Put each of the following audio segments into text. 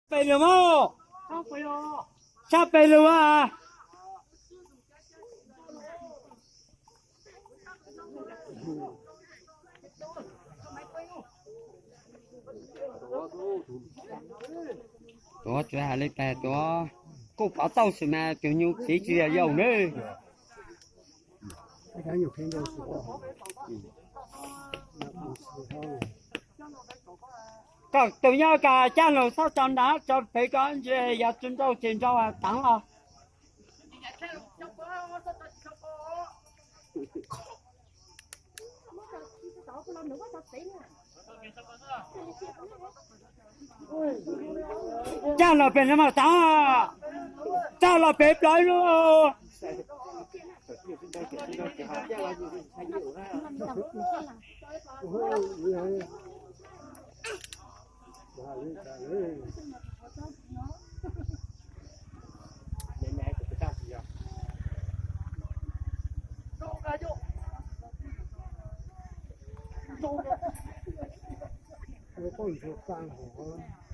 Pem lug mas, sab pem lug mas. Tuav tsis hais li cas, tuav kuj pov tauj xwb mas tus nyuj txiv tsis yog yaus nawb. Koj tus nyob kas caj los txhob tso nrad, tso pem ko ntsis, yog tsis nrauj ces nrauj tav los. Caj los pem no mas tav, caj los pem plaws no.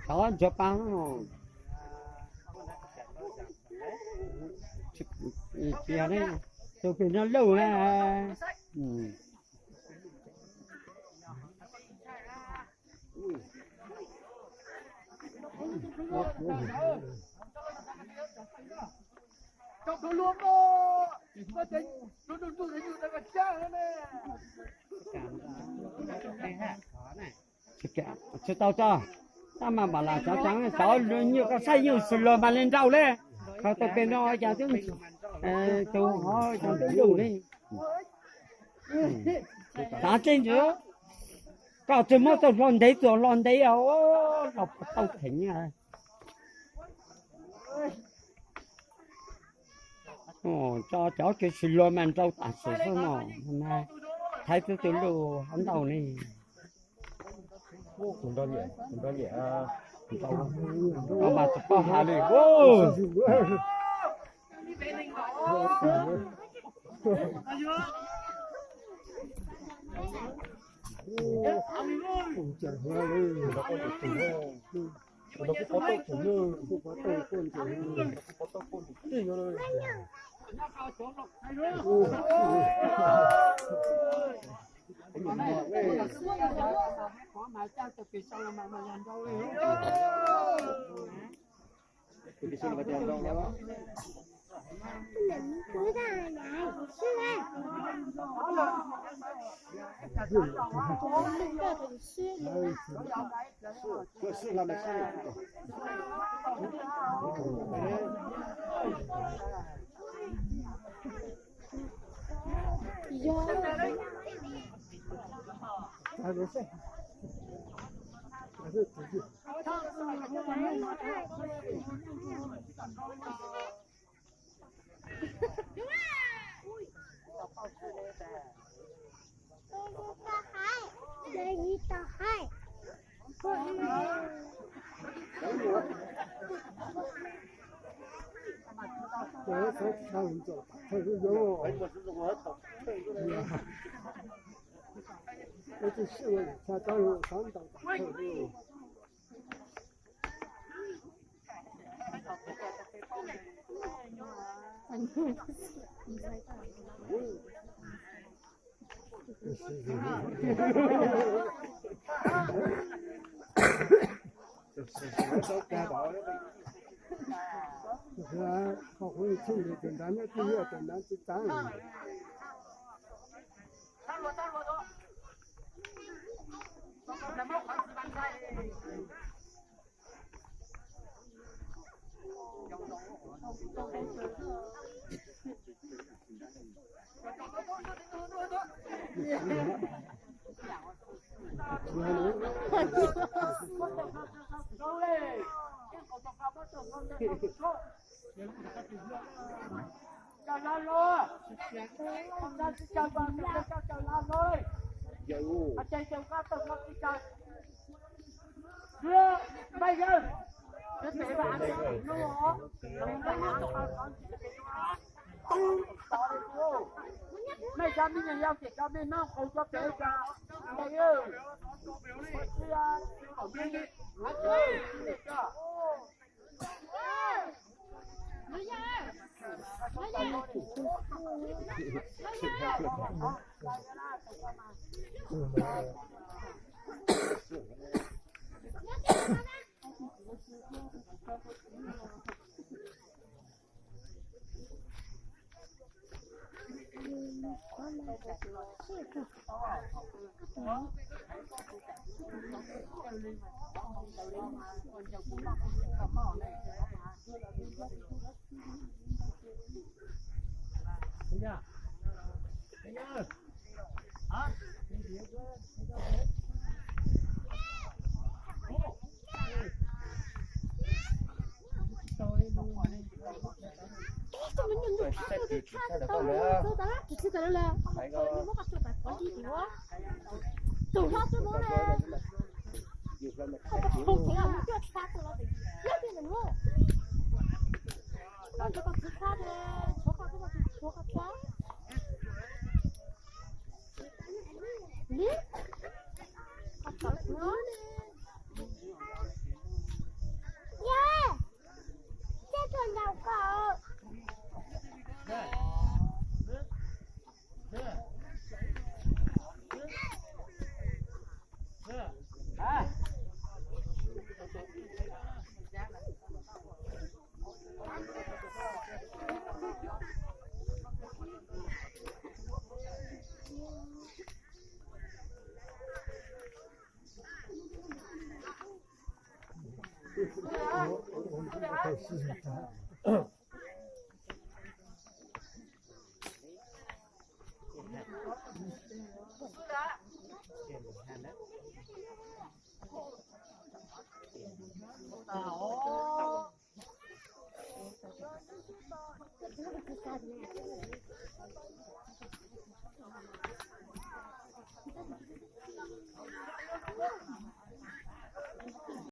Tov ntsuag pa, tus pem no lauj na. Tsis tau tso, tab mas npam lam cov tseev cov nyuj koj saib nyuj xwm los mas li nrauj li. Qhov tau pem no cas twb tus hov cas twb lug li. Tav teb ntsis, koj tsis muab tau hlo ntev txuas hlo ntev, hlo tau theem. Tso cov kev xwm los mas nrauj tam sim xwb no, thaiv tub tug luj hov ntau li. Mas tsis paub hais li. Mej cov me nyuam yaus ces cov me noob qhau cov pem cov ntawd.